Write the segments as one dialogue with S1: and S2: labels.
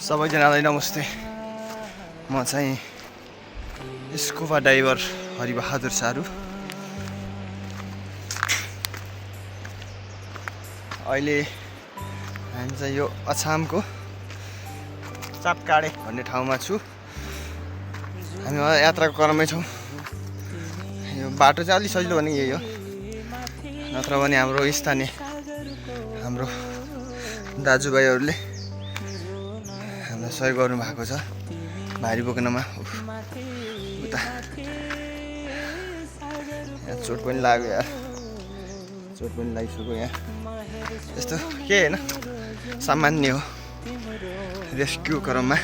S1: सबैजनालाई नमस्ते। म चाहिँ स्कुबा डाइभर हरिबहादुर सारू। अहिले हामी चाहिँ यो अछामको चापकाडे भन्ने ठाउँमा छु। हामी यात्राको क्रममै छौँ। यो बाटो चाहिँ अलि सजिलो भने यही हो, नत्र भने हाम्रो स्थानीय हाम्रो दाजुभाइहरूले हामीलाई सहयोग गर्नु भएको छ भारी बोक्नमा। उता यहाँ चोट पनि लाग्यो यार, चोट पनि लागिसक्यो। यहाँ यस्तो के होइन, सामान्य हो रेस्क्यु क्रममा।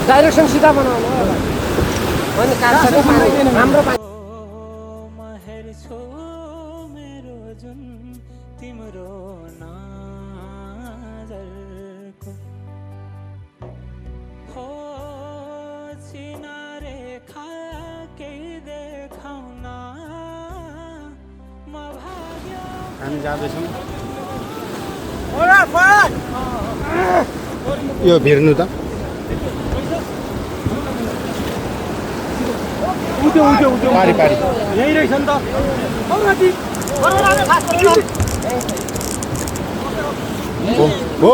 S2: डाइरेक्सन सिधा बनाउनु अनि हाम्रो हामी जाँदैछौँ। यो भिर्नु त पारी पारी यही रहेछ नि त। हो